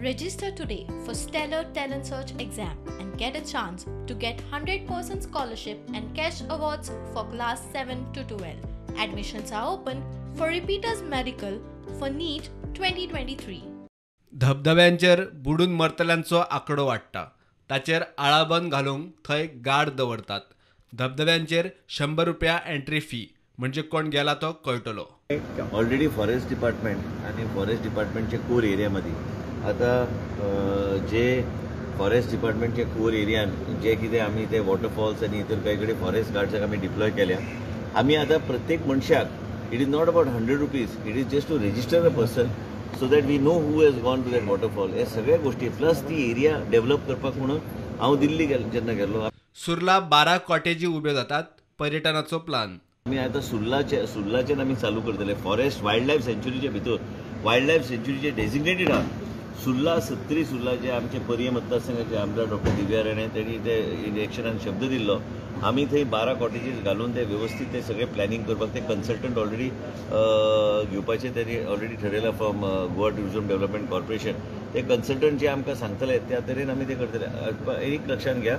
Register today for Stellar Talent Search exam and get a chance to get 100% scholarship and cash awards for class 7 to 12. Admissions are open for repeaters medical for NEET 2023. धबधब्यांचेर बुडून मरतल्यांचो आंकडो वाडटा, ताचेर आळाबंद घालूंक थंय guard दवरतात. धबधब्यांचेर 100 रुपया entry fee, म्हणजे कोण गेला तो कळटलो. ऑलरेडी फॉरेस्ट डिपार्टमेंट आनी फॉरेस्ट डिपार्टमेंटचे कोर एरियामध्ये आता जे फॉरेस्ट डिपार्टमेंटच्या कोर एरियान जे कितें आमी ते वॉटरफॉल्स आनी इतर काही कडेन फॉरेस्ट गार्ड्साक आमी डिप्लॉय केल्या. आमी आतां प्रत्येक मनशाक it is not about 100 rupees, it is just to register a person so that we know who has gone to that waterfall. हे सगळ्या गोष्टी प्लस ती एरिया डेव्हलप करपाक म्हणून हांव दिल्ली जेन्ना गेल्लो. सुर्ला 12 कॉटेजी उब्यो जातात, पर्यटनाचो प्लान. आमी आतां सुर्लाचेर आमी चालू करतले. फॉरेस्ट वायल्ड लायफ सँच्युरीचे भितर वायल्ड लायफ सँच्युरीचे डेजिग्नेटेड आहा सुर्ला, सत्री सुर्ला जे आमचे पर्ये मतदारसंघाचे आमदार डॉक्टर दिव्या राणे तेणी ते इलेक्शनान शब्द दिल्लो. आमी थंय 12 कॉटेजीस घालून ते व्यवस्थीत ते सगळे प्लॅनिंग करपाक ते कन्सल्टंट ऑलरेडी घेवपाचे तेणी ऑलरेडी ठरयला from Goa tourism development corporation. ते कन्सल्टंट जे आमकां सांगतले त्या तरेन आमी ते करतले. एक लक्षांत घ्या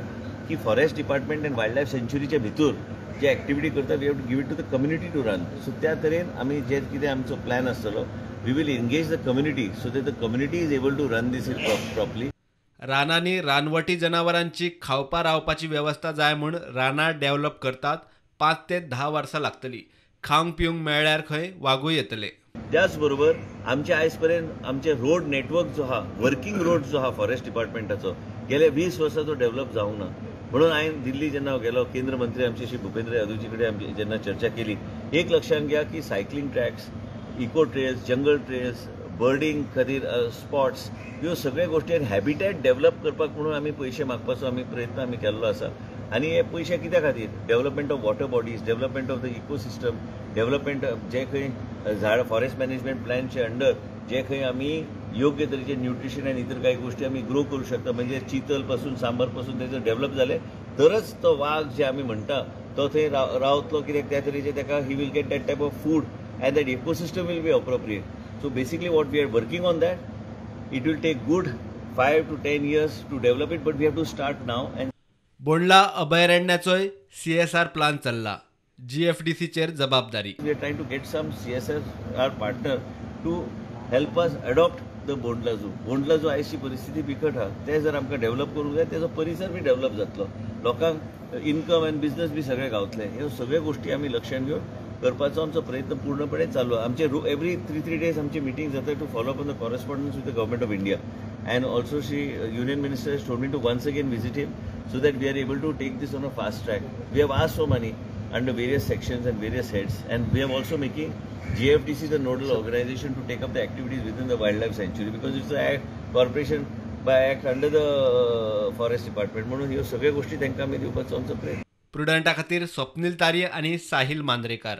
की forest department and wild life सँच्युरीच्या भितर जे एक्टिविटी करता we have to give it to the community to run. So त्या तरेन आमी जे कितें आमचो प्लॅन आसतलो we will engage the community so that the community is able to run this properly. रानांनी रानवटी जनावरांची खावपा रावपाची वेवस्था जाय म्हूण रानां डेव्हलप करतात. 5 ते 10 वर्सां लागतली. खावंक पिवंक मेळ्ळ्यार खंय वागूय येतले. त्याच बरोबर आमचे आयज पर्यंत आमचे रोड नेटवर्क जो आहा, वर्किंग रोड जो आहा फॉरेस्ट डिपार्टमेंटाचो गेले 20 वर्सां तो डेव्हलप जावंक ना. म्हणून हांवें दिल्ली जेन्ना गेलो केंद्र मंत्री आमचे श्री भूपेंद्र यादवजी कडेन आमची जेन्ना चर्चा केली, एक लक्षांत घ्या की cycling tracks, eco trails, jungle trails, birding खातीर स्पॉट्स ह्यो सगळ्यो गोश्टी आनी हॅबिटॅट डेव्हलप करपाक म्हणून आमी पयशे मागपाचो आमी प्रयत्न आमी केल्लो आसा. आनी हे पयशे कित्या खातीर, development of water bodies, development of the ecosystem, development जे खंय झाड फॉरेस्ट मॅनेजमेंट प्लॅनचे अंडर जे खंय आमी योग्य तरेचे न्युट्रिशन आनी इतर काही गोश्टी आमी ग्रो करूं शकता. म्हणजे चितल पासून सांबर पासून तेजो डेव्हलप जाले तरच तो वाग जे आमी म्हणटा तो थंय रावतलो. कित्याक त्या तरेचे ताका he will get that type of food and that ecosystem will be appropriate. So basically what we are working on that, it will take good 5 to 10 years to develop it, but we have to start now. And Bondla अभयारण्याचोय CSR plan चल्ला, GFDC चेर जबाबदारी. We are trying to get some CSR partner to help us adopt the Bondla zoo. Bondla zoo आयची परिस्थिती बिकट आहा, ते जर आमकां डेव्हलप करूंक जाय तेजो परिसर बी डेव्हलप जातलो, लोकांक इन्कम आनी बिजनस बी सगळे गावतले. ह्यो सगळ्यो गोश्टी आमी लक्षांत घेवन करपाचो आमचो प्रयत्न पूर्णपणे चालू आहा. आमचे एवरी 3-3 डेज आमची मिटींग जाता to follow up on the correspondence with the government of India and also Shri union minister has told me to once again visit him so that we are able to take this on a fast track. We have asked for money under various sections and various heads, and we are also making GFDC the nodal organization to take up the activities within the wildlife sanctuary because it's a act, corporation by act under the forest department. म्हणून ह्यो सगळ्यो गोष्टी तांकां आमी दिवपाचो आमचो प्रयत्न. प्रुडंटा खातीर स्वप्नील तारी आनी साहिल मांद्रेकार.